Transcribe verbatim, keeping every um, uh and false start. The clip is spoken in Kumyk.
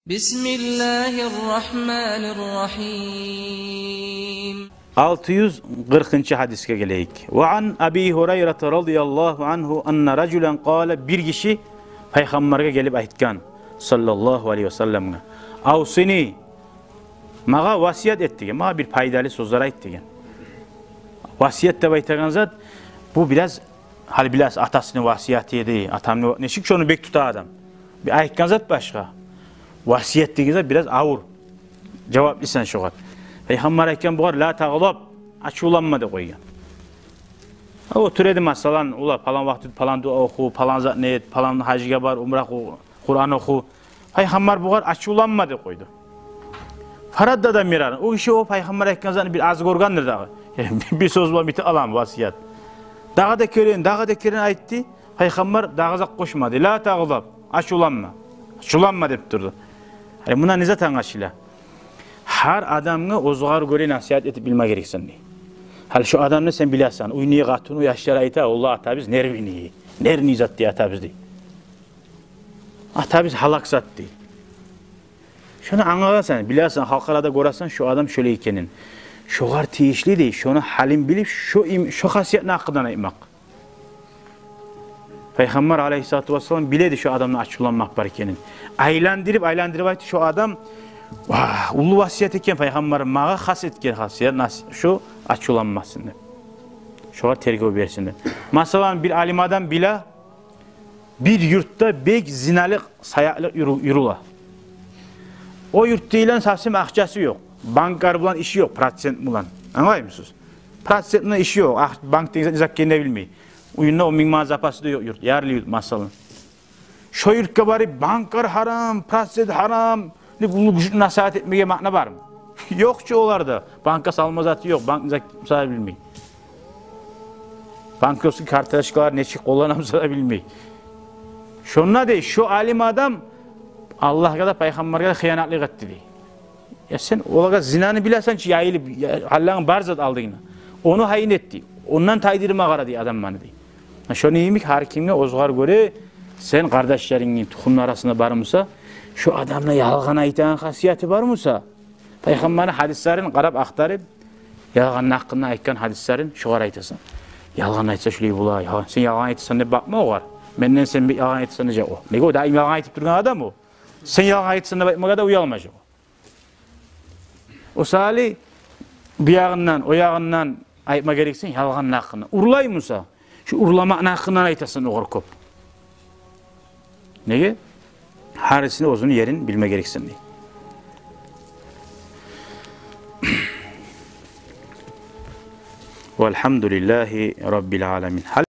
بسم الله الرحمن الرحيم. Алты юз къыркъынчы гьадисге гелейик. وعن أبي هريرة رضي الله عنه أن رجلا قال, бир гиши пайхаммаргъа гелип айтгъан, саллаллагьу алайгьи ва салламгъа: أوصني, магъа васият эт деген, магъа бир пайдалы сёзлер айт деген. Васият деп айтагъан зат, бу бираз, гьали билесиз, атасыны васияты эди, атамны, нечик шону бек тута адам. Бир айтгъан зат башгъа, васият деген зат бираз авур. Жаваплысан шогъар. Пайхаммар айтгъан бугъар: لا تغضب, ачувланма деп къойгъан. А, олтура эди, масала, улан, палан вакъти палан дуа оху, палан затны эт, палан гьажгъа бар, умра къыл, Къуран оху. Пайхаммар бугъар: ачувланма деп къойду. فردد مرارا. О гиши о пайхаммар айтгъан затны бир аз гёргендир дагъы. Бир сёз булан битип аламы васият? Дагъы да керен, дагъы да керен айтды. Пайхаммар дагъы зат къошмады. لا تغضب, ачувланма. Ачувланма деп турду. Гьали мундан не зат англашыла? Гьар адамгъа оьзюне гёре насигьат этип билме герексен дей. Гьали шо адамны сен билесен, уьйню къатыны, яшлар айта: «Валлагь, атабыз нервный, нервный зат дей атабыз», — дей. «Атабыз гьалак зат», — дей. Шону англагъансан, билесен, халкъ арада гёресен шо адам шолай экенин. Шогъар тийишли дей, шону гьалын билип, шо им-, шо хасиятны гьакъындан айтмакъ. Пайхаммар алайгьиссалату вассалам биле эди шо адамны ачувланмакъ бар экенин. Айландырып, айландырып айтды: «Шо адам, ва, уллу васият экен пайхаммар магъа хас этген хасият, нас-, шо ачувланмасын», — деп. «Шогъар тергев берсин», — деп. Масала, бир алим адам биле, бир юртда бек зиналы саякълыкъ юрю-, юрюле. О юртдагъыланы совсем акъчасы ёкъ. Банклар булан иши ёкъ, процент булан. Англаймысыз? Процент булан иши ёкъ. Акъ-, банк деген зат не зат экенни де билмей. Уьюнде он минг манат запасы да ёкъ юрт, ярлы юрт, масала. Шо юртгъа барып, банклар гьарам, процент гьарам деп уллу гючлю насигьат этмеге маъна бармы? Ёкъ чу оларда. Банкгъа салма заты ёкъ, банк не зат буса да билмей. Банковский карточкалар нечик къоллана буса да билмей. Шонда дей, шо алим адам Аллагьгъа да, пайхаммаргъа да хыянатлыкъ этди дей. Я сен олагъа зинаны билесен чи, яйылып, я, гьаллангъы бар зат алдынгда. Ону гьайын этди. Ондан тайдырма къара дей адамланы дей. Шону йимик гьар кимге оьзюне гёре, сен къардашларынгны, тухумну арасында бар буса, шо адамны ялгъан айтагъан хасияты бар буса, пайхаммарны гьадислерин къарап, ахтарып, ялгъанны гьакъында айтгъан гьадислерин шогъар айтасан. Ялгъан айтса шулай бола, ялгъан. Сен ялгъан айтасан деп бакъма огъар. Менден сен бек ялгъан айтасан дежек о. Неге, о даим ялгъан айтып тургъан адам о. Сен ялгъан айтасан деп айтмагъа да уялмажакъ о. О саялы бу ягъындан, о ягъындан айтма герексен ялгъанны гьакъында. Урлай буса, шо урламакъны гьакъындан айтасан огъар кёп. Неге? Гьарисини оьзюню ерин билме герексен дей. والحمد لله رب العالمين.